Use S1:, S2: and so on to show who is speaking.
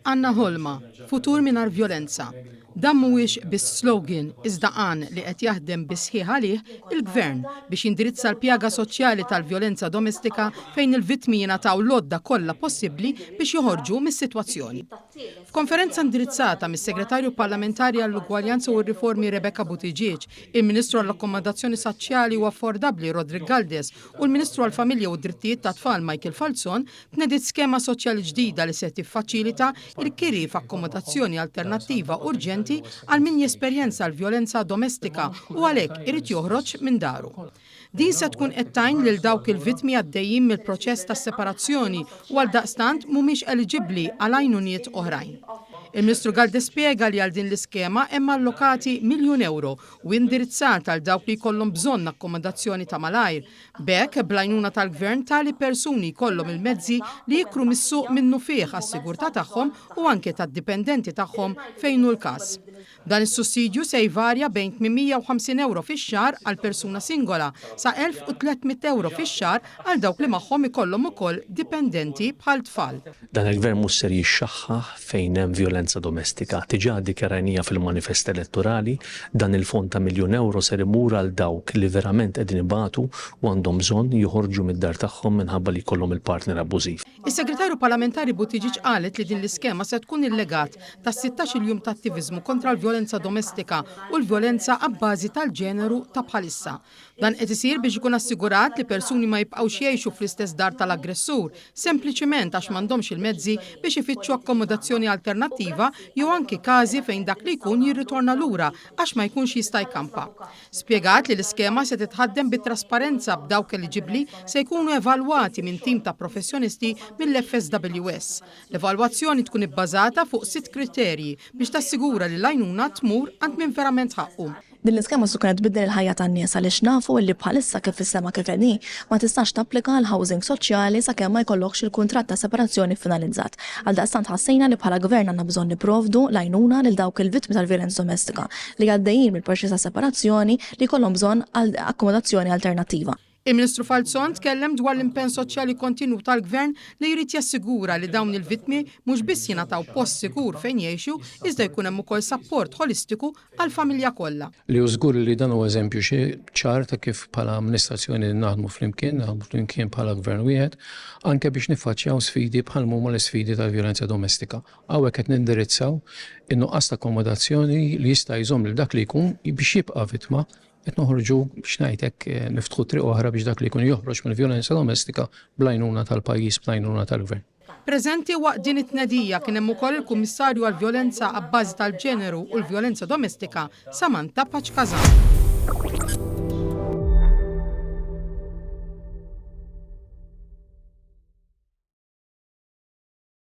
S1: Għandna ħolma, futur mingħajr vjolenza. Dan mhuwiex biss slogan iżda għan li qed jaħdem bis-sħiħ għalih il-Gvern biex jindirizza l-pjaga soċjali tal-vjolenza domestika fejn il-vittmi jingħataw l-għodda kollha possibbli biex joħorġu mis-sitwazzjoni. F'konferenza indirizzata mis-Segretarju Parlamentari għall-Ugwaljanza u r-Riformi Rebecca Buttigieg, il-Ministru għall-Akkomodazzjoni Saċjali u Affordabbli Roderick Galdes u l-Ministru għall-Familja u d-Drittijiet tat-Tfal Michael Falzon, tnediet skema soċjali ġdida li se tiffaċilita l-kiri f'akkomodazzjoni alternattiva urġenti għal min jesperjenza l-vjolenza domestika u għalhekk irid joħroġ minn daru. Din se tkun qed tgħin lil dawk il-vittmi għaddejjin mill-proċess tas-separazzjoni u għaldaqstant mhumiex eliġibbli għal għajnuniet oħrajn. Il-Ministru Galdes spjega li għal din l-iskema hemm allokati miljun ewro u indirizzat għal dawk li jkollhom bżonn akkomodazzjoni ta' malajr. B'hekk, bl-għajnuna tal-Gvern tali persuni jkollhom il-mezzi li jikru mis-suq minnufih għas-sigurtà tagħhom u anke tad-dipendenti tagħhom fejn hu l-każ. Dan is-sussidju se jvarja bejn 850 ewro fix-xahar għal persuna singola sa 1,300 ewro fix-xahar għal dawk li magħhom ikollhom ukoll dipendenti bħal tfal.
S2: Dan il-Gvern mhux ser jixxaħħaħ fejn hemm vjolenza domestika. Diġà ddikjarajniha fil-manifest elettorali, dan il-fond ta' miljun ewro ser imur għal dawk li verament qegħdin ibatu u għandhom bżonn joħorġu mid-dar tagħhom minħabba li jkollhom il-partner abbużiv.
S1: Is-Segretarju Parlamentari Buttigieg qalet li din l-iskema se tkun il-legat tas-sittax-il jum ta' attiviżmu kontra l-vjolenza domestika u l-vjolenza abbażi tal-ġeneru ta' bħalissa. Dan qed isir biex ikun assigurat li persuni ma jibqgħux jgħixu fl-istess dar tal-aggressur sempliċiment għax m'għandhomx il-mezzi biex ifittxu akkomodazzjoni alternattiva jew anki każi fejn dak li jkun jirritorna lura għax ma jkunx jista' jkampa. Spjegat li l-iskema se titħaddem bi trasparenza b'dawk eliġibbli se jkunu evalwati minn tim ta' professjonisti mill-FSWS. L-evalwazzjoni tkun ibbażata fuq sitt kriterji biex tassigura li l-għajnuna tmur għand min verament ħaqqu.
S3: Din l-iskema se tkun qed tbiddel il-ħajja tan-nies għaliex nafu illi bħalissa kif is-sema kif inhi ma tistax tapplika għal housing soċjali sakemm ma jkollokx il-kuntratt ta' separazzjoni ffinalizzat. Għaldaqstant ħassejna li bħala Gvern għandna bżonn nipprovdu l-għajnuna lil dawk il-vittmi tal-vjolenza domestika li għaddejjin mill-proċess ta' separazzjoni li jkollhom bżonn akkomodazzjoni alternattiva.
S1: Il-Ministru Falzon tkellem dwar l-impenn soċjali kontinwu tal-Gvern li jrid jassigura li dawn il-vittmi mhux biss jingħataw post sikur fejn jgħixu iżda jkun hemm ukoll sapport ħolistiku għall-familja kollha.
S4: Li hu żgur li dan huwa eżempju ċar ta' kif bħala amministrazzjoni naħdmu flimkien, naħdmu flimkien bħala Gvern wieħed, anke biex niffaċċjaw sfidi bħal m'huma l-isfidi tal-vjolenza domestika. Hawnhekk qed nindirizzaw in-nuqqas ta' akkomodazzjoni li jista' jżomm lil dak li jkun biex jibqa' vittma, qed noħorġu biex ngħid hekk niftħu triq oħra biex dak li jkun joħroġ mill-vjolenza domestika bl-għajnuna tal-pajjiż, bl-għajnuna tal-Gvern.
S1: Preżenti waqt din it-tnedija kien hemm ukoll il-Kummissarju għall-Vjolenza abbażi tal-Ġeneru u l-Vjolenza Domestika, Samantha Pace Casano.